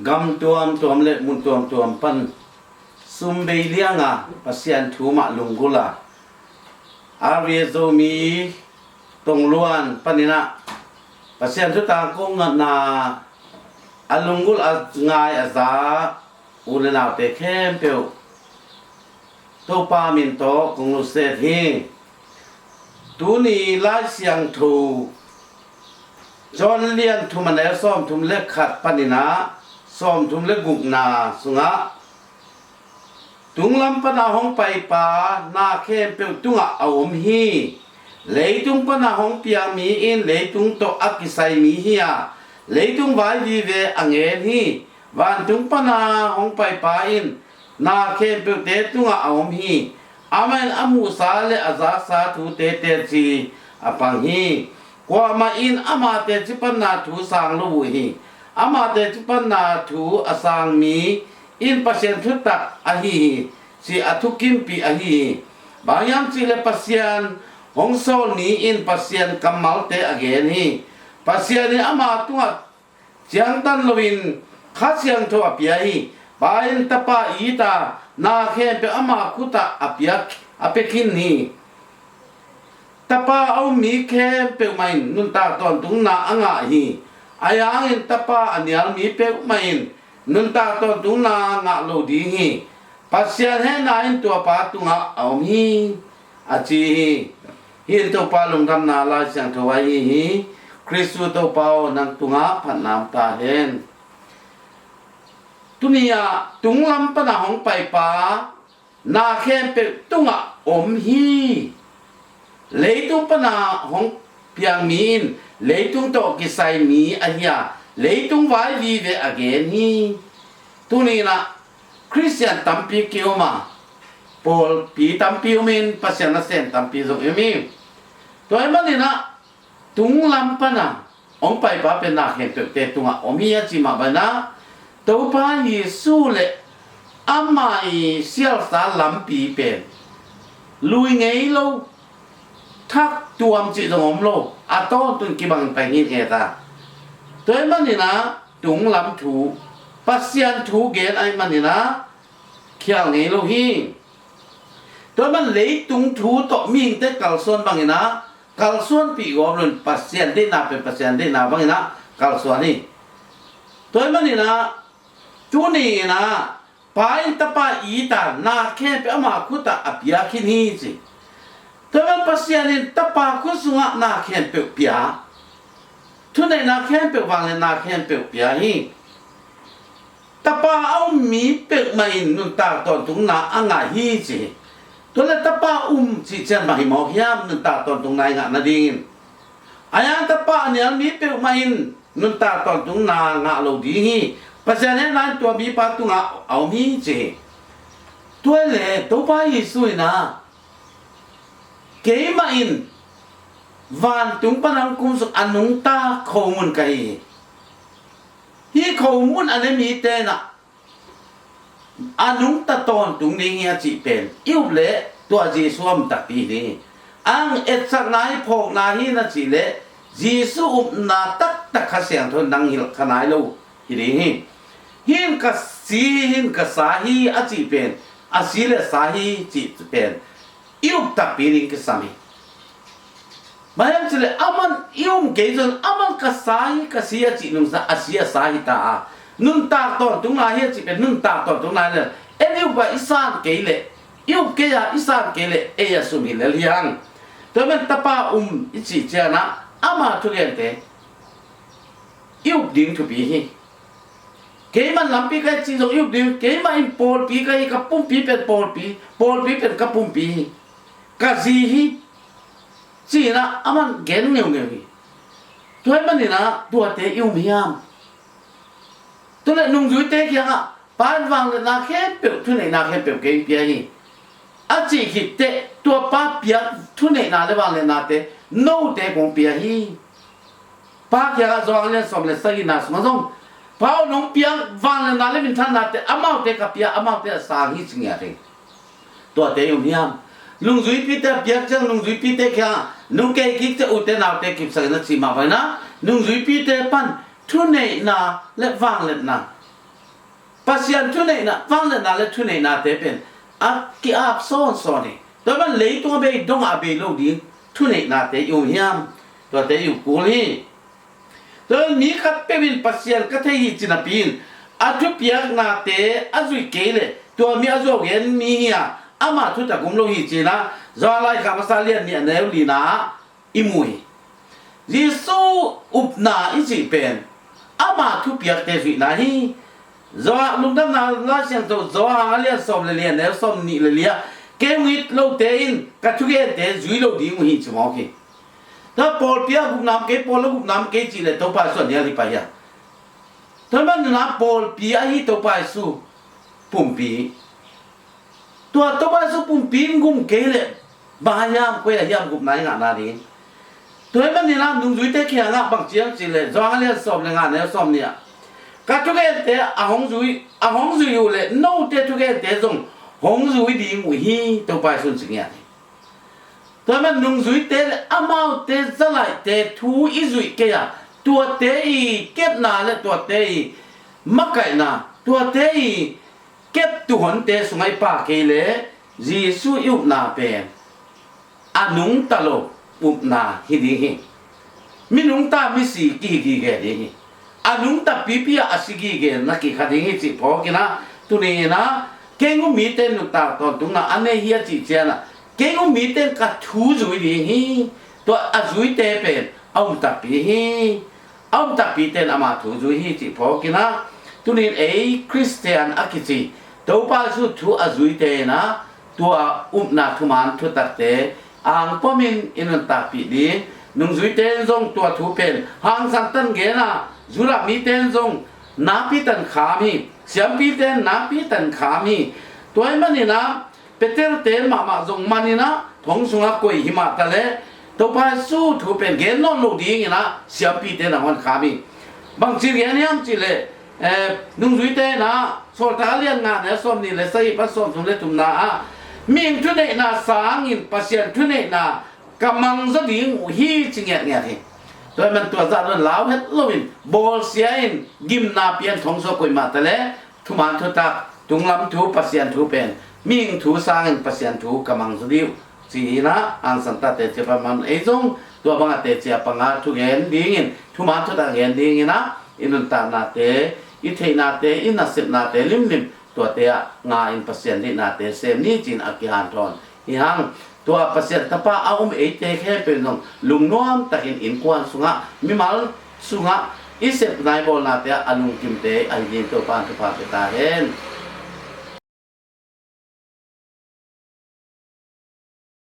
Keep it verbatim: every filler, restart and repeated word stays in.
Gam tuamtuam le mun tuamtuam pan sum bei lianga Pasian thu mah lunggulh a, R V A Zomi Tongluan panin ah Pasian thu tangkong ngatna a lunggulh a ngai a za u le naute khempeuh Topa min tawh kong nusiat hi. Tuni Lai Siangtho John lian thum a neu sawmthum le khat panin ah sawmthum le gukna sungah, tunglam pana hong paipa na khempeuh tungah a om hi. Leitung pana hong piang mi in leitung tawh a kisai mi hi a, leitung vai vive a ngen hi. Vantung pana hong paipa in na khempeuhte tungah a om hi. Amah in a muhsa le a zaksa thute teci a pang hi. Kuamah in ama teci panna thu sang lo uh hi. Ama teci panna thu a sang mi in Pasian thutak ahi hi, ci a thukimpih ahi hi. Bang hiam cihleh Pasian hong sawl mi in Pasian kammalte a gen hi. Pasian in ama tungah ciangtan loin Kha Siangtho a pia hi. Pa in Tapa it a, na khempeuh ama khutah a piak, a pia khin hi. Tapa a um mi khempeuh mah in nuntak tawntungna a ngah hi. Ahi hangin Tapa a nial mi peuhmah in nuntak tawntungna ngah lo ding hi. Pasian hehna in tuapa tungah a om hi, a ci hi. Hih in Topa lungdamna Lai Siangtho ahi hi. Khristu Topa aw, nang tungah phatna om ta hen. Tuni-ah tunglam pana hong paipa na khempeuh tungah om hi. Leitung pana hong piang mi in leitung tawh kisai mi ahi a, leitung vai vive a gen hi. Tuni-in ah Khristian tampi ki-om a, pawlpi tampi om in Pasian nasem tampi zong om hi. Tua ahih manin ah tunglam pana hong paipa pen na khempeuhte tungah om hi a ci mah bangin ah Topa Jesu le ama i sialsa lampi pen lui ngei lo, thak tuam cih zong om lo, a tawntun kibang pai hi in et a. Tua ahih manin ah tunglam thu, Pasian thu gen ahih manin ah khial ngei lo hi. Tua ahih man leitung thu tawh mihingte kalsuan bangin ah kalsuanpih gawp lo in Pasian deihna pen Pasian deihna bangin ah kalsuan hi. Tua ahih manin ah tuni-in ah Pa in Tapa it a, na khempeuh ama khutah a pia khin hi ci. Tua ahih man Pasian in Tapa khut sungah na khempeuh pia, thuneihna khempeuh, vangliatna khempeuh pia hi. Tapa a um mi peuhmah in nuntak tawntungna a ngah hi ci hi. Tua leh Tapa um cih ciang bang hi mawk hiam, nuntak tawntungna i ngah nadingin? Ahi hang Tapa a nial mi peuhmah in nuntak tawntungna ngah lo ding hi. Pasian hehna in tua mipa tungah a om hi ci hi. Tua leh Topa Jesu in ah, keimah in vantung pan hong kum suk a nungta khomun ka hi hi. Hih khomun a ne mite in ah a nungta tawntung ding hi a cih pen i up leh tua Jesu a um takpi hi ding hi. Ang etsakna hi, phawkna hi na cih leh Jesu upna taktak Kha Siangtho in nang hilh kha nai lo hi ding hi. Hih in ka si hi, hih in ka sa hi a cih pen, a si le sa hi cih pen i up takpi ding kisam hi. Bang hiam cih leh aman i um kei zong aman ka sa hi, ka si a cih nungsa, a si a sa hi ta a, nuntak tawntungna hi a cih pen nuntak tawntungna hi lel. En i up a i san kei leh, i up kei a i san kei leh ei a sum hi lel hi hang. Tua ahih man Tapa um i cih ciang ah ama thugente i up ding thupi hi. Keimah in lampi ka hi cih zong i up ding, keimah in pawlpi ka hi, ka pumpi pen pawlpi, pawlpi pen ka pumpi hi, ka zi hi, ci-in ah aman gen ngeungeu hi. Tua ahih manin ah tuate i um hiam? Tua leh nungzuite kiangah Pa in vangliatna khempeuh, thuneihna khempeuh kei hong pia hi a cih khit teh, tua Pa piak thuneihna le vangliatnate note kong pia hi. Pa kiangah Johan lian sawm le sagihna sungah zong, Pa aw, nong piak vangliatna le minthannate amaute ka pia, amaute a sang hi ci ngiat hi. Tuate i um hiam? Nungzuipite a piak ciang nungzuipite kiangah nung kei kik ciang ute naute kipsak in a cih mah bangin ah nungzuipite pan thuneihna le vangliatna Pasian thuneihna, vangliatna le thuneihnate pen a ki-ap sawnsawn hi. Tua man leitung a bei dong a bei lo ding thuneihnate i um hiam? Tuate i um kul hi. Tua mi khat peuh in Pasian ka thei hi ci napi in a thupiaknate a zuih kei leh tua mi a zuau gen mi hi a, ama thutak um lo hi ci-in ah Johan laikhak masa lian nih a neu lina ah i mu hi. Jesu upna i cih pen ama thupiakte zuihna hi. Johan, Lungdamna Lai Siangtho Johan a lian sawm le li a neu sawm nih le li ah, kei hong it lote in ka thugente zui lo ding uh hi ci mawk hi. Tua pawlpi a gupna om kei, pawl a gupna om kei cih leh Topa Jesu a nial hi pah hi a. Tua man in ah pawlpi ahi Topa Jesu pumpi. Tua Topa Jesu pumpi in gum kei leh bang a hiam, koi a hiam gupna i ngahna ding? Tua ahih manin ah nungzuite kiangah bang ci hiam cih leh Johan a lian sawm le nga neu sawm nih ah, ka thugente a hong zui, a hong zui uh leh note thugente zong hong zui ding uh hi, Topa Jesu in ci ngiat hi. Tua ahih man nungzuite le amaute zalaihte thu i zuih kei a, tuate i kepna le tuate i makaihna, tuate i kep tuhonte sungah i pha kei leh Jesu i upna pen a nungta lo upna hi ding hi. Mi nungta misi kihi gige ding hi. A nungta pipi ah a si gige na kikha ding hi cih phawk in ah, tuni in ah kei hong um mite nuntak tawntungna a nei hi a cih ciangin ah, kei hong um mite in ka thu zui ding hi. Tua a zuite pen a um takpi hi. A um takpite in ama thu zui hi cih phawk in ah, tuni in ei Khristian a kici Topa Jesu thu a zuite in ah tua upna thuman thutakte angpom in i nuntakpih ding. Nungzuite in zong tua thu pen hangsan tan gen a, Judah mite in zong nakpi tan kham hi. Siampite in nakpi tan kham hi. Tua ahih manin ah Peter te mahmah zong man in ah thong sungah koih hi mah ta leh Topa Jesu thu pen gen nawn lo ding in ah siampite in a hong kham hi. Bangci gen hiam cih leh, eh, nungzuite in ah Sawltak a lian nga neu sawm nih le sagih pan sawm thum le thumna ah, mihing thuneihna sangin Pasian thuneihna ka mang zaw ding uh hi ci ngiatngiat hi. Tua ahih man tua zah lo in lau het lo in, bawlsia in, gimna pia in thong sungah koih mah ta leh thuman thutak, tunglam thu, Pasian thu pen mihing thu sangin Pasian thu ka mang zaw ding uh ci in ah hangsan ta teci a pang man, ei zong tua bang a teci a pang a thugen dingin, thuman thutak gen ding in ah i nuntaknate, i theihnate, i nasepnate limlim tuate ah nga in Pasian deihnate sem ni ci in a kihanthawn hi hang. Tua Pasian Tapa a um eite khempeuh in zong lungnuam takin innkuan sungah, mimal sungah i sepna i bawlnate ah a lungkimte ahi ding Topa in thupha pia ta hen.